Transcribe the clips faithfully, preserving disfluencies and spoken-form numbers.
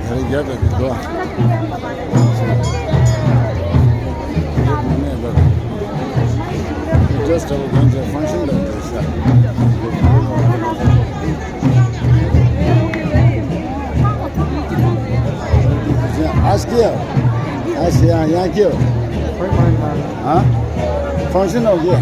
རེད་རྒྱབ་པའི་འདུག་ཨ། Just our going to a function like this. Ask you. Ask you. Huh? Function हो गया।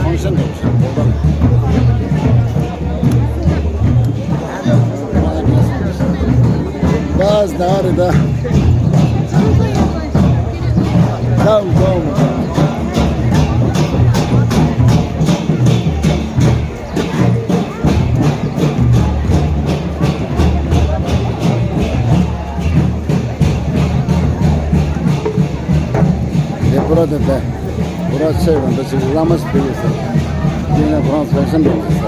Function हो गया। बस दार दा। Come, come. ये पूरा देता है। पूरा अच्छे बंदा से लामा से पीले से। ये ना फ्रांस फैशन बंदा से।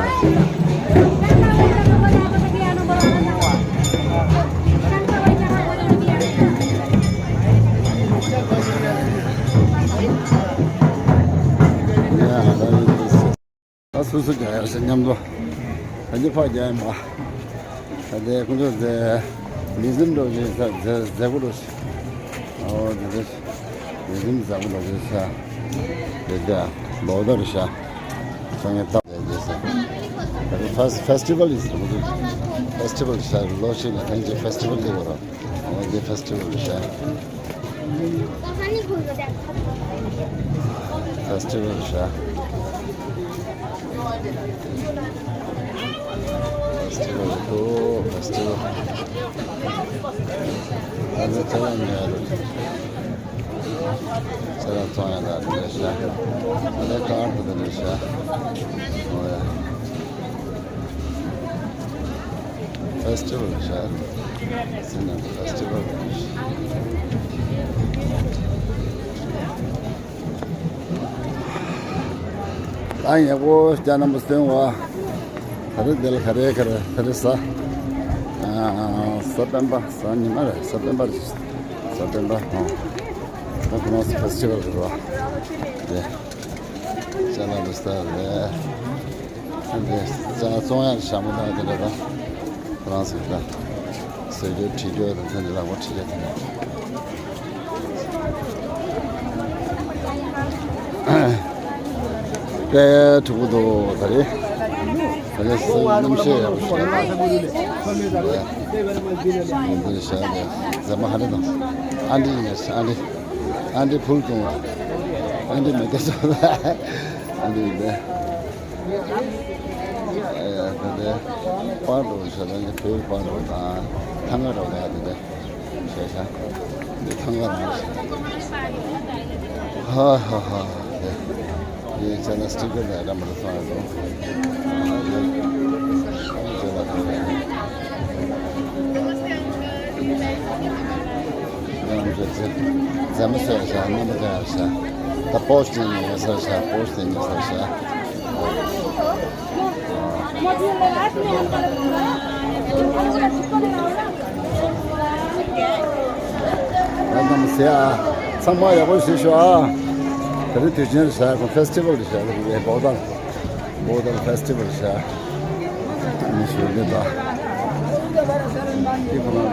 ད་སོ་སོ་རྒྱག་ཡག་ཞིག་མཉམ་དུ། ད་འདི་ཕར་རྒྱག་ཡིན་པ། ད་ལྟའི་ཁོང་ཚོ་མཛེས། མི་ཟིན་འགྲོ་བཞིན་ས་མཛེས་མཛེས་པོ་འགྲོ་ཞིག་ཨོ་དེ་ཚོ་མི་ཟིན་མཛེས་པོ་འགྲོ་བཞིན་ས། དེ་ལྟ་ལོ་ཟླ་རུ་ཤ། སང་ཉིན་ད་དེ་དེ་ས། ད་ལྟ་ཕེ་སི་ཕེ་སི་ཊི་ཝལ་ཡིན་ས། ཕེ་སི་ཊི་ཝལ་ཤ། ལོ་ཤིག་ལ་ཐེངས་གཅིག་ཕེ་སི་ཊི་ཝལ་དེ་བར། ཨོ་དེ་ཕེ་སི་ཊི་ཝལ་རུ་ཤ། ཕེ་སི་ཊི་ཝལ་རེད་ཤག་ཕེ་སི་ཊི་ཝལ་རེད་དོ། ཕེ་སི་ཊི་ཝལ། ད་ནི་ཚེ་རིང་ཉལ་རེད། ཚེ་རིང་ཚོང་ཡང་ད་རེད་ཤག་ད་ནི་ཀར་དུ་རེད་ཤག་ཨོ་ཡ། ཕེ་སི་ཊི་ཝལ་ཤག་ཟིན་ན་ཕེ་སི་ཊི་ཝལ། ཨ་ཡག་པོ་སྐྱ་རྣམ་པ་སྟོན་བ། ག་རེ་དེ་ལ་ག་རེ་ག་རེ་ག་རེ་ཟ། ཨ་ཟ་སྤེན་པ་ཟ་ཉི་མ་རེད། ཟ་སྤེན་པ་རེད། ཟ་སྤེན་པ་ཧོ། ད་ཁོ་རང་ཚོ་ཕེ་སི་ཊི་ཝལ་རེད་བ། དེ། ཅ་ལག་འདི་ལྟར་རེད། འདི་ཅ་ལག་བཙོང་ཡག་ཞྭ་མོ་དང་དེ་འདྲ་དང་། ཁོ་རང་ཚོ་ད་ཟས་རྒྱུ་བྲིས་རྒྱུ་དང་དེ་འདྲ་ལག་པ་བྲིས་རྒྱུ་དེ་འདྲ། དཔེ་མཁྲེགས་པོ་འདུག་ད་རེས། ད་རེས་སེམས་གནམ་གཤིས་ཡག་པོ་ཞིག་རེད། འདི་ཞག་རེད། མཛེས་མ་ཧ་ལས་དང་། ཨ་འདྲི་ཡིན་ཨ་འདྲི། ཨ་འདྲི་ཕུལ་བྱུང་བ། ཨ་འདྲི་མི་དེ་ཚོ་ལ། ཨ་འདྲི་ཡིན་པས། ཨ་ཡ་ད་དེ། པར་འགྲོ་ཞེས་ད་ནི་བོད་པར་འགྲོ་དང་། ཐང་ག་འགྲོ་ཡ་དེ་དེ། ཞེས་ཤ། འདི་ཐང་ག་རང་ཞེས། ཧ་ཧ་ཧ། དེ། འདི་ཅ་ན་སི་ཊི་ཀར་ནས་རམ་ར་སོང་ཡ་དོ། ཨ་ཡ། ཨ་ཡ་ལ་ཐང་ག་རང་། རང་ཞེས་ཟེར། མཛེས་མ་ཟེར་ཤ། རྣམ་པ་ཟེར་ཤ། ད་པོ་སི་ཊི་ཉེ་ས་ཤ། པོ་སི་ཊི་ཉེ་ས་ཤ། ང་རྣམས་ཟེར་ཨ། ཚང་མ་ཡག་པོ་བྱེད་ཤོག་ཨ། དེ་རིང་དུས་ཆེན་རེད་ཤག་ཕེ་སི་ཊི་ཝལ་རེད་ཤག་ལས་བོག་དར། བོག་དར་ཕེ་སི་ཊི་ཝལ་རེད་ཤག་ཨ་ནི་ཞོར་འདི་དང་། འདི་ཁོ་རང་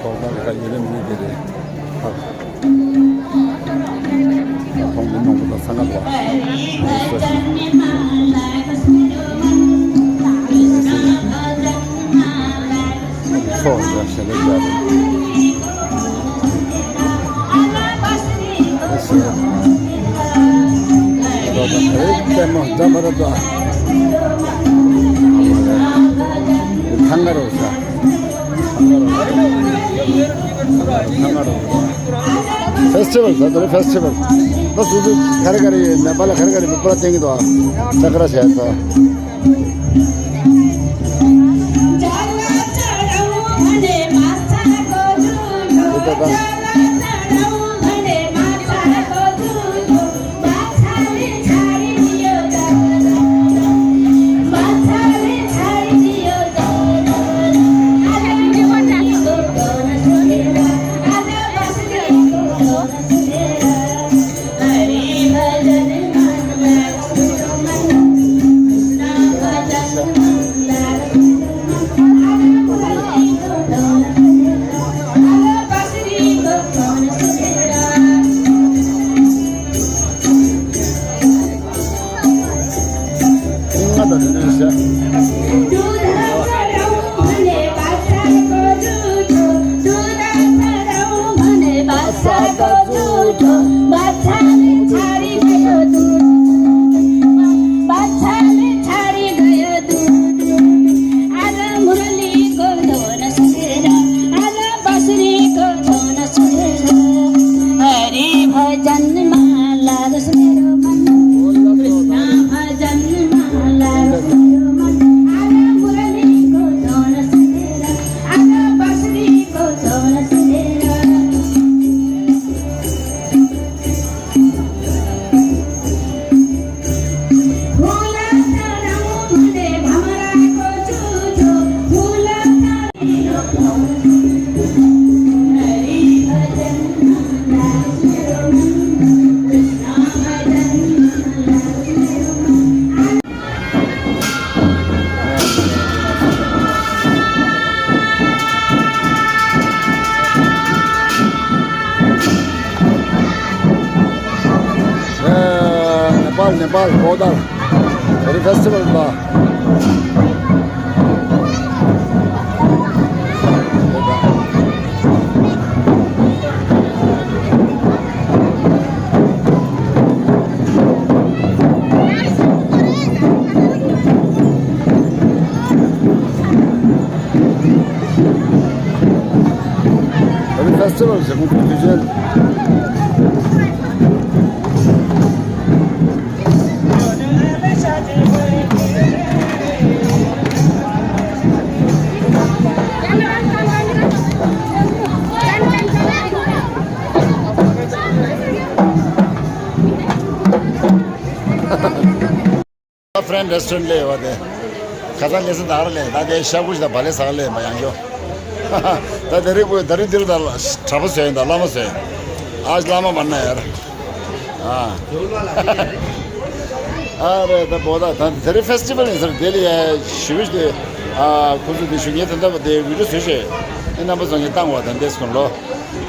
བོག་དར་ཁ་ཡོད་རེད་མི་འདི་རེད། ཁོང་གི་ནང་དུ་ཚང་ག་བ། ཚོགས་འདྲ་ཞལ་ལག་འདྲ་རེད། ལྟད་མོ་འདྲ་མ་རེད་དོ། ཐང་ག་རོ་ས། ཐང་ག་རོ། ཕེ་སི་ཊི་ཝལ་ཟེར་དེ་རེད། ཕེ་སི་ཊི་ཝལ། ད་སོ་སོ་ག་རེ་ག་རེ་ཡོད་ནེ་པ་ལ་ག་རེ་ག་རེ་མི་པ་ལ་བསྟན་གི་འདུག་ད་ག་རེ་བྱས་ད། པར་བོ་དར་རི་ཕེ་སི་ཊི་ཝལ་པ། རི་ཕེ་སི་ཊི་ཝལ་ཟེར་ཁོང་ཚོའི་དུས་ཆེན། ཕ་རན་རེ་སི་ཊོ་རན་ཊི་ལས་ཡོད་པ་དེ། ཁ་སང་ལས་ས་དར་ལས་ད་དེ་ཤ་ཁུ་ཞིག་དང་བ་ལེ་ཟ་ལས་མ་ཡང་ཡོད། ད་དེ་རིང་ཀུ་ད་རིང་འདིར་ད་གྲྭ་པ་བཟོས་ཡིན་ད་བླ་མ་བཟོས་ཡིན། ཨ་བླ་མ་མ་ན་ཡར། ཨ། ཨ་རེ་ད་བོ་ད་ད་དེ་རིང་ཕེ་སི་ཊི་ཝལ་ཡིན་ཟེར་དེ་ལ་ཡ་ཞི་བ་ཞིག་དེ། ཨ་ཁུ་ཚོ་དེ་ཞུ་ངེས་ད་ད་བ་དེ་བི་ཌི་ཡོ་བཟོས་ཤེས། ཨེ་རྣམ་པ་ཚོ་ངས་བཏང་བ་ད་འདས་སྐོར་ལོ།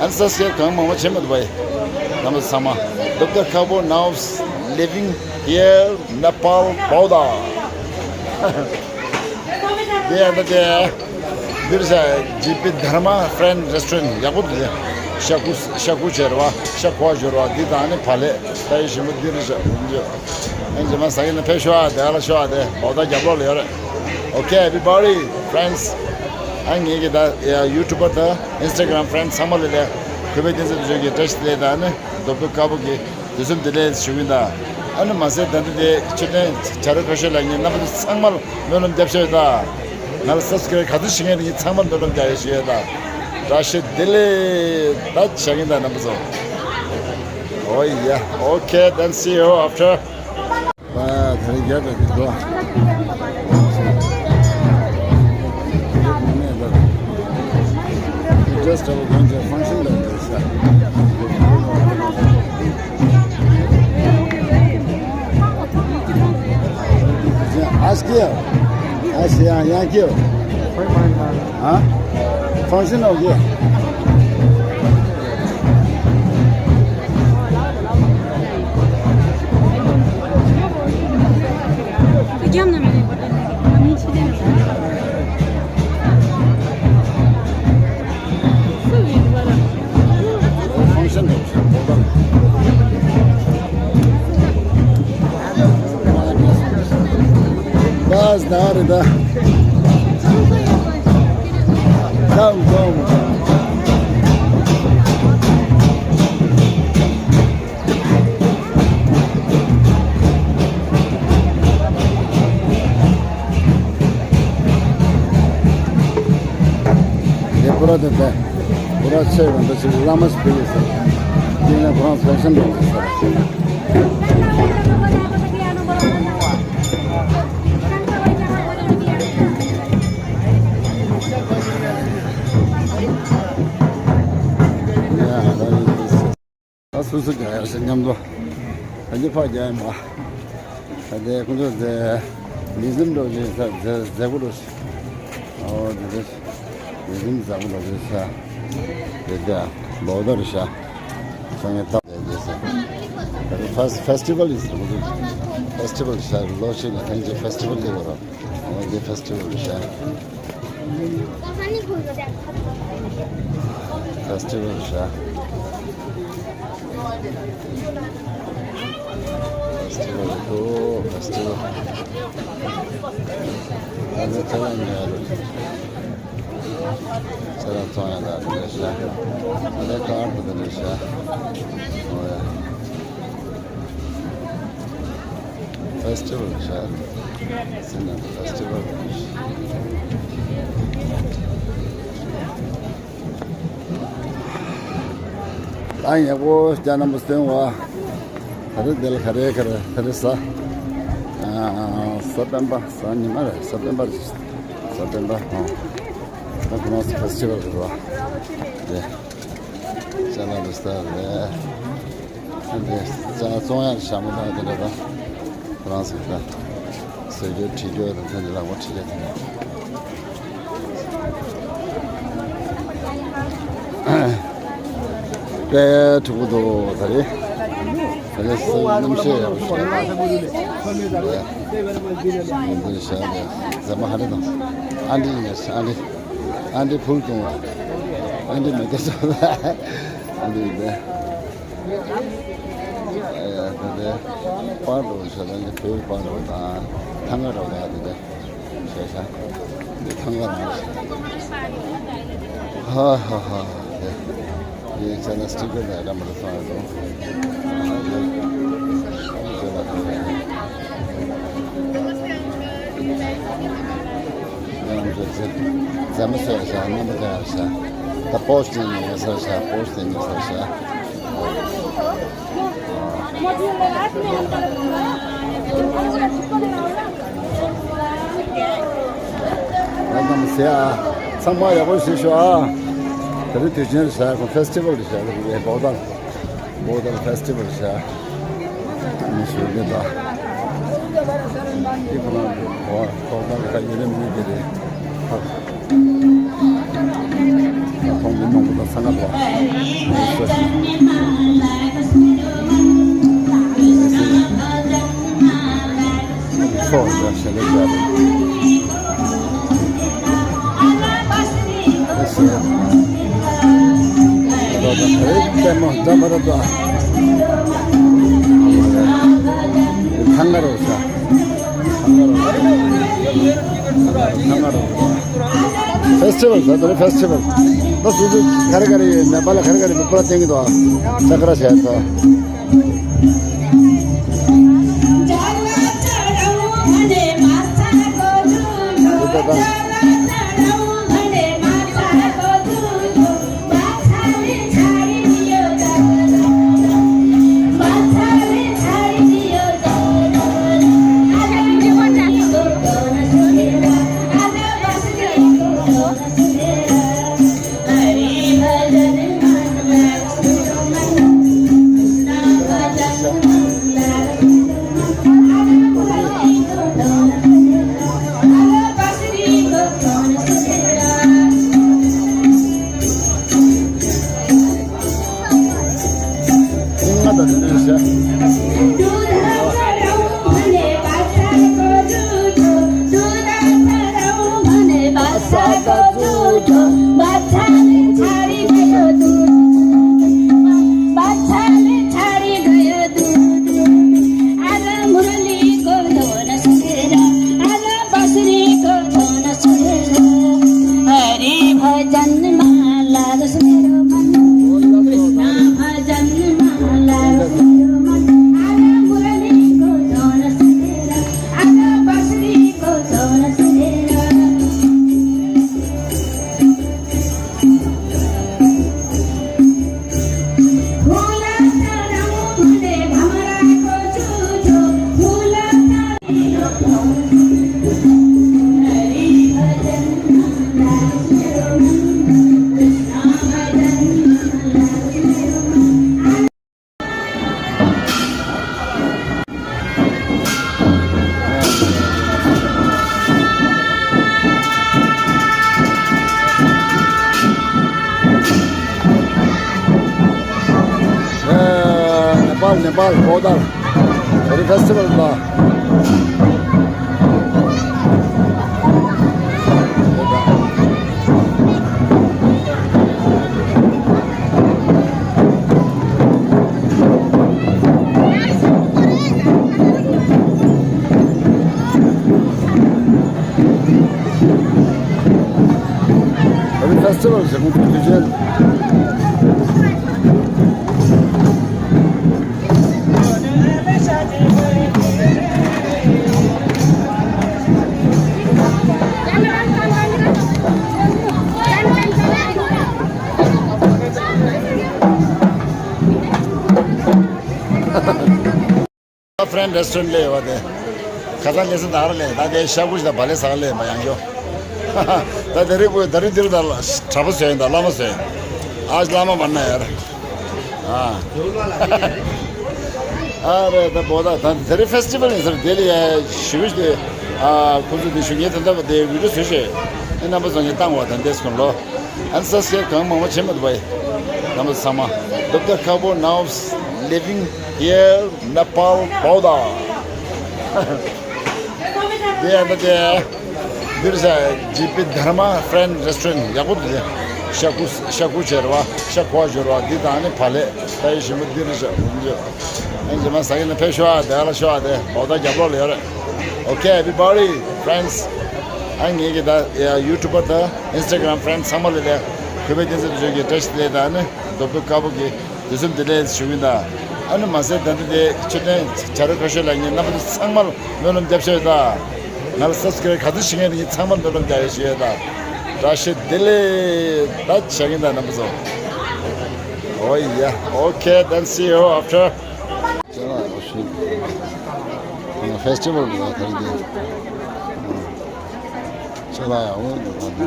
ཨན་སབ་སི་ཀ་རའེབ་གང་མང་མང་བྱེད་མ་ཐུབ་པ་ཡིན། རྣམ་པ་ཚང་མ། Doctor Kabu now living here Nepal Bauda. དེ་ཡང་ད་དེ་འདིར་ཤ་ཇི་པི་དྷརྨ་ཕ་རན་རེ་སི་ཊོ་རན་ཊི་ཡག་པོ་འདུག་ཤ་ཁུ་ཤ་ཁུ་བྱེད་ར་བ་ཤ་ཁུ་བ་བྱོས་ར་བ་འདི་དང་ནི་བ་ལེ་ད་ཡི་ཞིམ་པོ་འདིར་ཤ་འདི་ཨན་ཇི་མ་ས་གི་ན་ཕེབས་ཤོག་ཨ་དེ་ཨ་ལ་ཤོག་ཨ་དེ་བོ་ད་རྒྱབ་ལོག་ལ་ཡོད་རེད། Okay everybody friends. ཨ་ངེད་ཀྱི་ད་ཡ་ཡུ་ཊུ་བར་དང་ཨིན་སི་ཊ་གྷ་རམ་ཕ་རེན་ཌི་ཚང་མ་ལ་ལས་གུས་པའི་བསྟན་འཛིན་དུ་བརྗོད་ཀྱི་བཀྲ་ཤིས་བདེ་ལེགས་དང་ནི་རྡོ་པོ་དཀར་པོ་གི་དུས་གསུམ་བདེ་ལེགས་ཞུ་གི་ཡིན་ད། ཨ་ནི་མ་ཟད་ད་ལྟ་དེ་མཆོད་རྟེན་བྱ་རོག་ཁ་ཤས་ལ་ངས་རྣམ་པ་ཚོ་ཚང་མར་སྨོན་ལམ་རྒྱབ་ཤོག་ད། ང་ལ་སབ་སི་ཀ་རའེབ་ག་ཚོད་བྱེད་མཁན་དེ་ངས་ཚང་མར་སྨོན་ལམ་རྒྱག་ཡོད་ཞུ་ཡོད་ད། བཀྲ་ཤིས་བདེ་ལེགས་ད་བྱ་གི་ཡིན་ད་རྣམ་པ་ཚོ། Oh yeah, okay, then see you after. ཨ་ད་རེས་རྒྱ་གར་གྱི་འགྲོ། Just a bunch of function like this. Ask you. Ask you, yeah, yeah, you. Huh? Function हो गया। Function हो गया। बस दार इधर। जाओ, जाओ। ये पूरा देता है। पूरा अच्छे बंदे से लामस पे ये सब। ये ना पूरा फैशन बन गया। ད་སོ་སོ་རྒྱག་ཡག་ཞིག་མཉམ་དུ་ད་ནི་ཕར་རྒྱག་ཡིན་པ། ད་དེ་ཁོང་ཚོ་དེ་མི་ཟིམ་འགྲོ་བཞིན་ས་མཛེས་མཛེས་པོ་འགྲོ་ཞིག་ཨོ་དེ་དེ་མི་ཟིམ་མཛེས་པོ་འགྲོ་བཞིན་ས་དེ་དེ་ལོ་ཟླ་རེད་ཤག་ཚང་མས་ཐག་དེ་དེ་ས་ད་དེ་ཕེ་སི་ཕེ་སི་ཊི་ཝལ་ཡིན་ཟེར་ཁོང་ཚོ་ཕེ་སི་ཊི་ཝལ་ཤག་ལོ་ཤིག་ལ་ཐེངས་གཅིག་ཕེ་སི་ཊི་ཝལ་དེ་བ་རོ། འོ་འདི་ཕེ་སི་ཊི་ཝལ་རེད་ཤག་ཕེ་སི་ཊི་ཝལ་རེད་ཤག་ཕེ་སི་ཊི་ཝལ་རེད་ཤག་ཕེ་སི་ཊི་ཝལ། ཨ་ནི་ཁྱེད་རང་ཉལ་རེད། ཁྱེད་རང་ཚོང་ཡ་ལ་རེད་ཤག་ཨ་ནི་ཁ་ཨར་དེ་རེད་ཤག་འོ་ཡ། ཕེ་སི་ཊི་ཝལ་ཤག་ཟིན་ན་ཕེ་སི་ཊི་ཝལ། ད་ཡག་པོ་རྒྱ་ནང་པོ་སྟོན་བ། ད་རེས་འདི་ལ་ག་རེ་ག་རེ་ད་རེས་གཟའ། ཨ་གཟའ་སྤེན་པ་གཟའ་ཉི་མ་རེད་གཟའ་སྤེན་པ་རེད། གཟའ་སྤེན་པ་ཨ། ད་ཁོ་རང་ཚོ་ཕེ་སི་ཊི་ཝལ་རེད་བ། དེ། ཅ་ལག་འདི་ལྟར་རེད། ཨ་འདི་ཅ་ལག་བཙོང་ཡག་ཞྭ་མོ་དང་དེ་འདྲ་དང་། ཁོ་རང་ཚོ་ད་ཟས་རྒྱུ་དྲི་རྒྱུ་དང་དེ་འདྲ་ལག་པ་དྲི་རྒྱུ་དེ་འདྲ། དཔེ་འཁྲུག་པོ་འདུག་ད་རེས། ད་ནི་སེམས་རྣམ་ཤེས་ཡག་པོ་ཞིག་ཡོད། འདིར་བཞག་ནས་མཛེས་མ་ཧ་ལས་དང་། ཨ་འདྲི་ཡིན། ཨ་འདྲི། ཨ་འདྲི་ཕུལ་བྱུང་བ། ཨ་འདྲི་མི་དེ་ཚོ་ལ། ཨ་འདྲི་ཡིན་པས། ད་ལྟའི་པར་འགྲོ་བའི་ཞོ་ལ་ནི་བོད་པར་འགྲོ་དང་ཐང་ག་རོ་ལ་དེ་འདྲ་བྱས་ཤག་འདི་ཐང་ག་རང་རེད། ཧ་ཧ་ཧ། དེ་ཡིན་ཙང་ན་སི་ཊི་ཀར་ནས་ར་མ་ར་སོང་རེད་དོ། རྣམ་པ་ཚོས་མཛེས་མ་བཟོས་ཤག་རྣམ་པ་ཚོས་ཡག་ཤག་ད་པོ་སི་ཊི་ནས་ཡོང་ས་ཤག་པོ་སི་ཊི་ནས་ཡོང་ས་ཤག་ང་རྣམས་ཟེར་ཨ། ཚང་མ་ཡག་པོ་བྱེད་ཤོག་ཨ། ད་རེས་དུས་ཆེན་རེད་ཤག་ཁོང་ཕེ་སི་ཊི་བལ་རེད་ཤག་ལ་བོ་ཏལ། བོ་ཏལ་ཕེ་སི་ཊི་བལ་རེད་ཤག་མི་ཞུ་གི་ད། འདི་ཁོ་རང་གི་བོ་ཏལ་ཁ་ཡོད་རེད་མི་གི་རེད། ཁོང་གི་མང་པོ་དང་ས་ང་ལ། ཚོགས་འདྲ་ཞལ་ལས་འདྲ་རེད། ལྟད་མོ་འདྲ་མ་རེད་དོ། ཐང་ག་རོ་ས། ཐང་ག་རོ། ཐང་ག་རོ། ཕེ་སི་ཊི་བལ། ད་ལྟ་ཕེ་སི་ཊི་བལ། ད་སོ་སོ་ག་རེ་ག་རེ་ཡོད། ནེ་པ་ལ་ག་རེ་ག་རེ་ཡོད། པུ་ར་བསྟན་གྱི་འདུག་ཨ། ཅ་ཀ་ར་བྱས་ཚོ། ནེ་པཱལ། ནེ་པཱལ་བོ་ཏལ་ཕེ་སི་ཊི་བལ་ལ། ཨ་ནི་ཕེ་སི་ཊི་བལ་ཟེར་གོ་དུས་དུས་ཆེན། ཧྥ་རན་རེ་སི་ཊོ་རན་ཊི་ལས་ཡོད་པ་དེ། ཁ་སང་ལས་ས་ད་ར་ལས། ད་དེ་ཤ་ཁུ་ཞིག་དང་བ་ལེ་ཟ་ལས་མ་ཡང་ཡོ། ད་དེ་རིང་བུ་ད་རིང་འདིར་ད་གྲྭ་པ་བཟོས་ཡིན། ད་བླ་མ་བཟོས་ཡིན། ཨ་བླ་མ་མ་ན་ཡར། ཨ། ཨ་རེ་ད་བོ་ད་ད་དེ་རིང་ཕེ་སི་ཊི་བལ་ཡིན་ཟེར། དེ་ལ་ཡ་ཞུ་ཞུ་དེ། ཨ་ཁོ་ཚོ་དེ་ཞུ་ངེས་ད་ད་བ་དེ་བི་ཌི་ཡོ་བཟོས་ཤེས། ཨེ་རྣམ་པ་ཚོ་ངས་བཏང་བ་ད་འདས་སོང་ལོ། ཨན་ས་སྐྱེ་གང་མང་པོ་བྱེད་མ་ཐུབ་པ་ཡི། རྣམ་པ་ཚང་མ། ཌོག་ཊར་ཁ་པོ་ནའོ། Living here, Nepal border. དེ་ཡང་ད་དེ་འདིར་ས་ཇི་པི་དྷརྨ་ཕྲེན་རེ་སི་ཊོ་རན་ཡག་པོ་འདུག་དེ། ཤ་ཁུ་ཤ་ཁུ་བྱེར་བ་ཤ་ཁུ་བ་བྱེར་བ་འདི་དང་ནི་བག་ལེབ་ད་ཡི་ཞིམ་པོ་འདིར་ས་འོང་རྒྱུ། ཨ་ནི་ཇི་མ་ས་ཡིན་ན་ཕེབས་ཤོག་ཨ། དེ་ལ་ཤོག་ཨ། དེ་འོ་ད་རྒྱབ་ལོགས་ལ་ཡོད་རེད། Okay, everybody, friends. ཨ་ངེད་ཀྱི་ད་ཡ་ཡུ་ཊུ་བར་དང་ཨིན་སི་ཊ་གྷ་རམ་ཕྲེན་ཌི་སི་ཚང་མ་ལ་ལས་གུས་པའི་བསྟན་འཛིན་དུ་བརྗོད་ཀྱི་བཀྲ་ཤིས་བདེ་ལེགས་དང་ནི་རྡོ་སྦིས་དཀར་པོ་གི་དུས་གསུམ་བདེ་ལེགས་ཞུ་གི་ཡིན་ད། ཨ་ནི་མ་ཟད་ད་ལྟ་དེ་མཆོད་རྟེན་བྱ་རོག་ཁ་ཤོད་ལ་ངེད་རྣམ་པ་ཚོ་ཚང་མ་ལ་སྨོན་ལམ་རྒྱབ་ཤོད་ད། ང་ལ་སབ་སི་ཀ་རེབ་ག་ཚོད་བྱེད་མཁན་དེ་ངེད་ཚང་མ་ལ་སྨོན་ལམ་རྒྱག་ཡོད་ཞུ་ཡོད་ད། བཀྲ་ཤིས་བདེ་ལེགས་ད་བྱ་གི་ཡིན་ད་རྣམ་པ་ཚོ། Oh yeah, okay, then see you after. ཅ་ལག་ཡག་ཤོས། ཨ་ཕེ་སི་ཊི་ཝལ་འདུག་ཨ་ད་རེས་དེ། ཅ་ལག་ཡག་པོ་འདུག་ཨ་ད།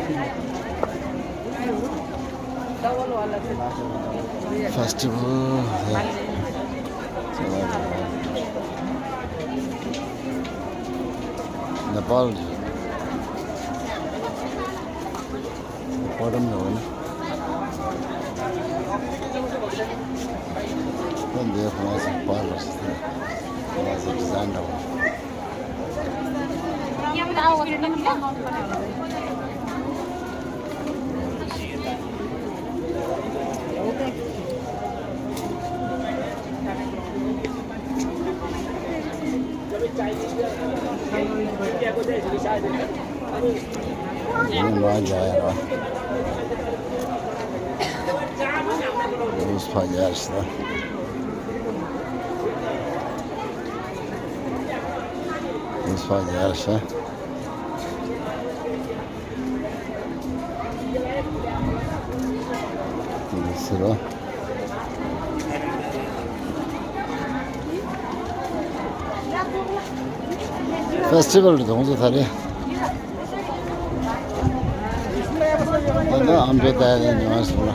ཕེ་སི་ཊི་ཝལ་དེ། ཅ་ལག་ཡག་པོ། ནེ་པཱལ་རེད། པོ་ཊམ་ནང་ན། ད་འདི་ཧྥ་རན་སི་པར་རེད་ཟེར། ཧྥ་རན་སི་ཌི་ཛའིན་འདྲ་བོ། ཡིན་མ་རྒྱག་ཡ་ར། ཡིན་ཕ་རྒྱག་ཤི་ད། ཡིན་ཕ་རྒྱག་ཤི། དེ་ཟེར་རོ། ཕེ་སི་ཊི་ཝལ་རེད་དོ་ང་ཚོ་ད་རེས། ད་ནི་ཨམ་ཅོག་ལྟ་ཡ་ནི་ཉི་མ་སོང་ལ།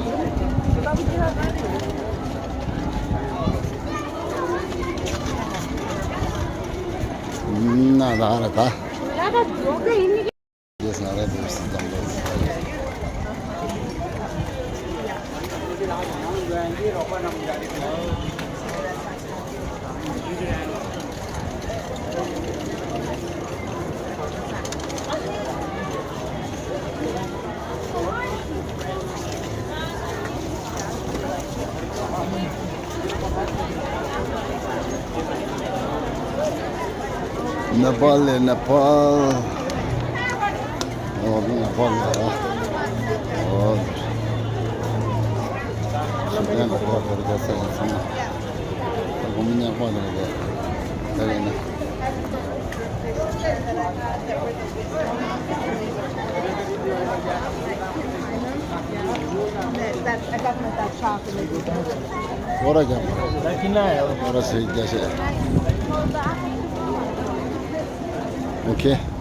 ན་ད་ར་ད། ནེ་པཱལ་ལས་ནེ་པཱལ། ཨོ་ནེ་པཱལ་ལ་ར། ཨོ། ཤི་ཏན་ལ་ར་བར་ག་ས་ཡིན་ཚང་མ། ད་གོང་མི་ཉག་པ་ལ་ར་ད་ལས་ན། ཁོ་ར་ཀྱང་ཁོ་ར་སེ་རྒྱ་ཤེ། ཨོ་ཁེ།